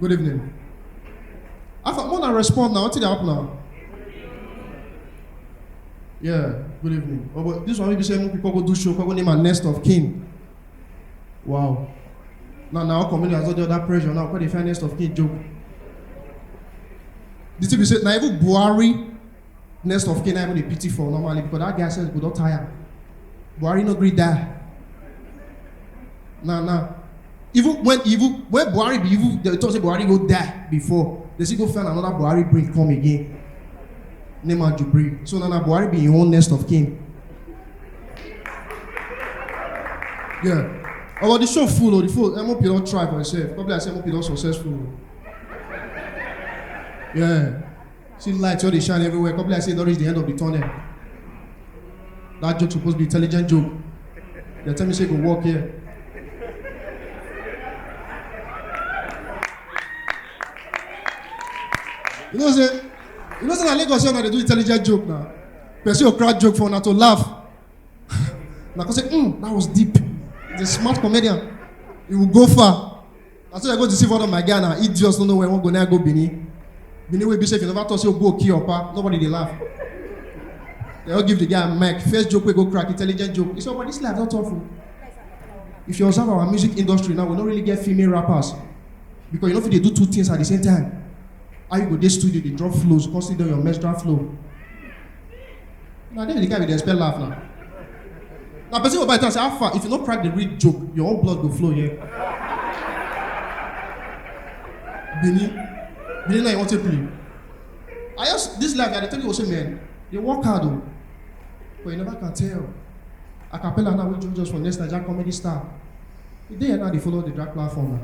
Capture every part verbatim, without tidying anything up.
Good evening. After more than respond now, what did happen now? Yeah, good evening. Oh, but this one maybe say more people go do show, go name a next of kin. Wow. Now now community has all the other pressure now, quite the fair next of kin joke. This thing be said, now even Buhari next of kin I even dey pity for normally because that guy says go don tire. Buhari no gree die. Now now even when even when Buhari be even they talk say Buhari go die before they still go find another Buhari bring come again. Name am Jubril. So now now Buhari be him own next of kin. Yeah. About the show full or the full M O P don try for himself. Probably I say M O P don successful. Yeah. See light wey dey shine everywhere. Come be like say e don reach the end of the tunnel. That joke suppose be intelligent joke. They tell me say e go work here. You know say, you know say na Lagos here una dey do intelligent joke na. Person go crack joke for una to laugh. Na come say, mm, that was deep. He's a smart comedian. He will go far. I said I go deceive one of my guy now. Idiots don't know where one go now go Benin. Benin will be safe. You never thought say go kill your pa. Nobody dey laugh. They all give the guy a mic. First joke we go crack, intelligent joke. He said, but this life not tough. Oh. If you observe our music industry now, we don't really get female rappers because you know if they do two things at the same time. How you go dey studio dey drop flows, come sit down your menstrual flow. Na there the guy be dey expect laugh now. Na person go buy it and say, how far? If you no crack the real joke, your own blood go flow here. Benin, Benin na you want to play. I just this life I dey tell you say man, dey work hard o, but you never can tell. Acapella now wey join us for next Naija comedy star. E dey here now dey follow the drag platform now.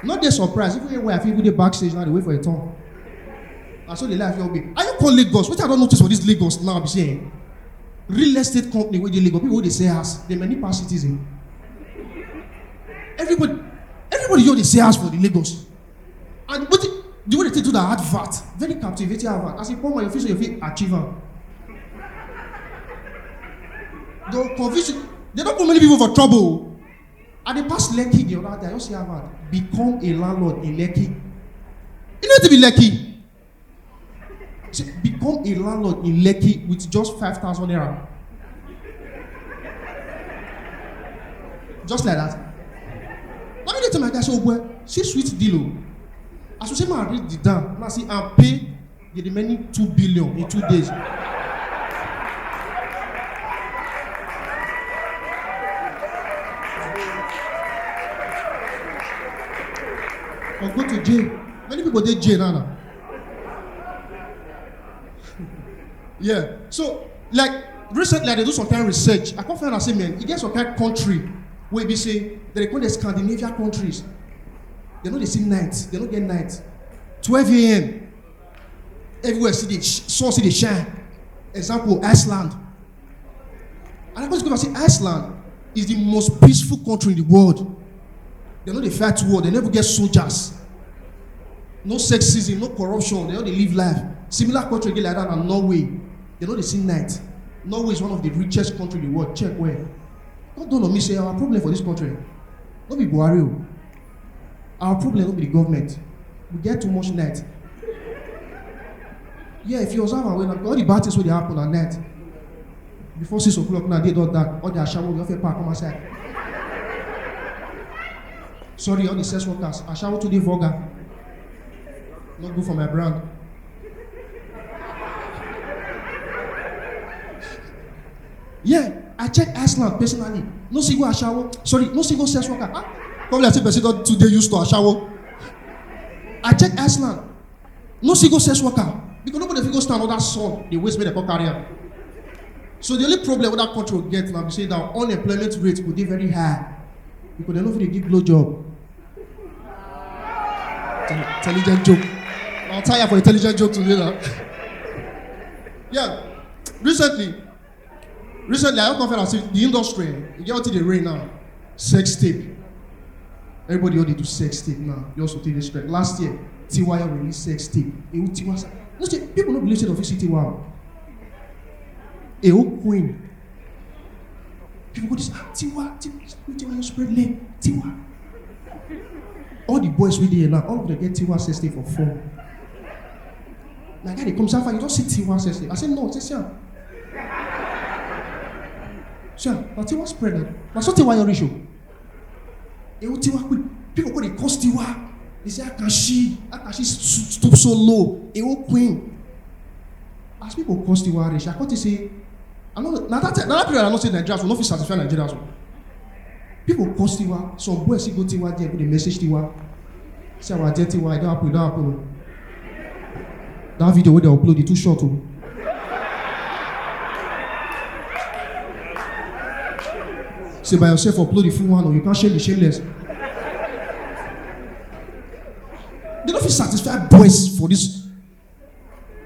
No dey surprise even when I fit even dey backstage now dey wait for a turn. Na so the life your be. Are you call Lagos? Wetin I don notice for this Lagos now be say eh, real estate company wey dey Lagos, people wey dey sell house, dey many pass citizen. Everybody, everybody just dey sell house for the Lagos. And wetin the way they take do that advert, very captivating advert. As a poor man, you feel say you fit achieve am. They convince you. They don put many people for trouble. I dey pass Lekki the other day. I just see advert. Become a landlord in Lekki. You know to be Lekki. Say, become a landlord in Lekki with just five thousand naira. Just like that. Let me tell my guy, so well, see sweet deal. Oh. As we say, man, read the down. Now see, I pay the remaining two billion in two days. Or go to jail. Many people dey jail now. Now. Yeah. So, like, recently, I dey do some kind of research. I come find out say, man, e get some kind of country wey be say they dey call the Scandinavia countries. They no dey see night. They no get night. Twelve a m. Everywhere see the sh- sun see the shine. Example, Iceland. And I come discover say Iceland is the most peaceful country in the world. They no dey fight war. They never get soldiers. No sexism, no corruption. They no dey live life. Similar country again like that na Norway. They no dey see night. Norway is one of the richest country in the world. Check well. Don't dawn on me say our problem for this country no be Buhari o. Our problem no be the government. We get too much night. Yeah, if you observe am well, na all the bad things wey dey happen at night. Before six o'clock now, day don dark. All the ashawo, we don fit pack come outside. Sorry, all the sex workers. Ashawo too dey vulgar. No good for my brand. Yeah, I check Iceland personally. No single ashawo. Sorry, no single sex worker. Ah, probably I say person don too dey used to ashawo. I check Iceland. No single sex worker. Because nobody fit go stand under sun. Dey waste make dem come carry am. So the only problem wey that country go get na be say that unemployment rate go dey very high. Because dem no fit dey give blow job. Intelligent joke. I'm tired for intelligent joke today now. Yeah. Recently, recently I don't know if I see the industry. You get what they rain now. Sex tape. Everybody already do sex tape now. You also take this straight. Last year, T Y released sex tape. It was Tiwa. You know, say people don't believe say the official Tiwa. A whole queen. People go this ah, Tiwa, Tiwa, Tiwa, you spread name, Tiwa. The boys wey dey here now, all of them get Tiwa sex tape for phone. My guy dey come say, "How far, you don see Tiwa sex tape?" I say, "No." He say, "See am. See am. Na Tiwa spread na. Na so Tiwa your reach o." Ewo Tiwa queen. People go dey curse Tiwa. They say, "How can she? How can she s- stoop so low? Ewo queen." As people curse Tiwa reach, I come think say, I know, na that time, na that period I know say Nigerians, we no fit satisfy Nigerians o. People curse Tiwa. Some boys still go Tiwa there, go dey message Tiwa. Say, "Our dear Tiwa, e don happen, e don happen o. That video wey dem upload, e too short o. Say by yourself upload the full one o, you can't shame the shameless." They no fit satisfy boys for this.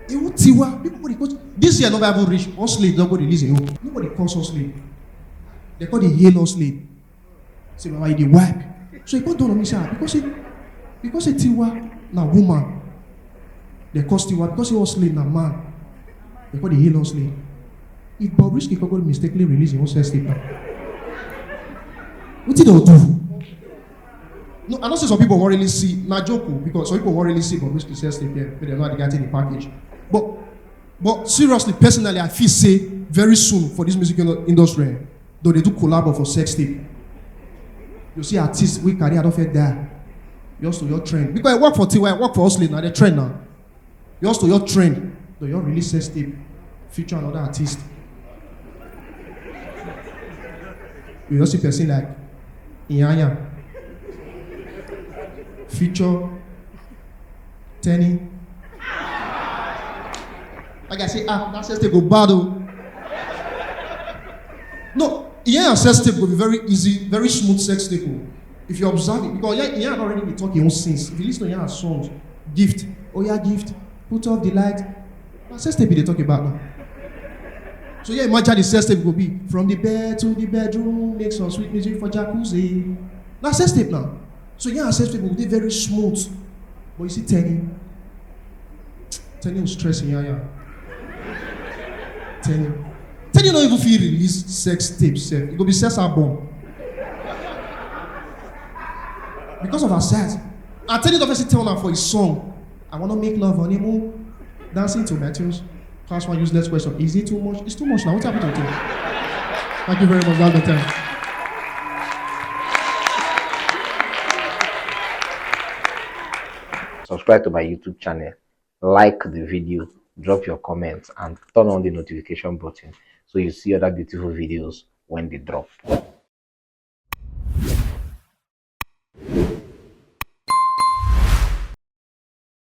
Ewo Tiwa, people go dey curse. This year never even reach, Oslade don go release a own. Nobody curse Oslade. They come dey hail Oslade. Say, "Baba, you dey wipe." So e come dawn on me say, ah, because say, because say Tiwa na woman, they curse Tiwa. Because say Oslade na man, they come dey hail Oslade. If Bobrisky come go mistakenly release him own sex tape now, wetin dem go do? No, I know say some people wan really see, na joke o, because some people wan really see Bobrisky sex tape here, but dem no dey get the package. But, but seriously, personally, I feel say very soon for this music indo- industry, eh, though they do collabo for sex tape. You see artists wey career don fit die, just to your trend. Because I work for Tiwa, I work for Oslade, na the trend now. Just to your trend, though you release sex tape, feature another artist. You just see person like Iyanya feature Tenny. Like I say, ah, that sex tape go bad o. No, Iyanya sex tape go be very easy, very smooth sex tape o. If you observe it, because Iyanya, Iyanya don already dey talk him own sins. If you listen to Iyanya songs, Gift, oh yeah, Gift, put off the light. Na sex tape e dey talk about now. So yeah, imagine the sex tape go be from the bed to the bedroom, make some sweet music for jacuzzi. Na sex tape now. So yeah, sex tape go dey very smooth. But you see Tenny, Tenny will stress Iyanya. Tenny, Tenny no even fit release sex tape sef. E go be sex album because of her size. And Tenny don first tell am for his song, "I wanna make love on the moon, dancing to my tunes." Class one useless question. Is it too much? It's too much now. What happened to it? Thank you very much. That's the time. Subscribe to my YouTube channel, like the video, drop your comments, and turn on the notification button so you see other beautiful videos when they drop.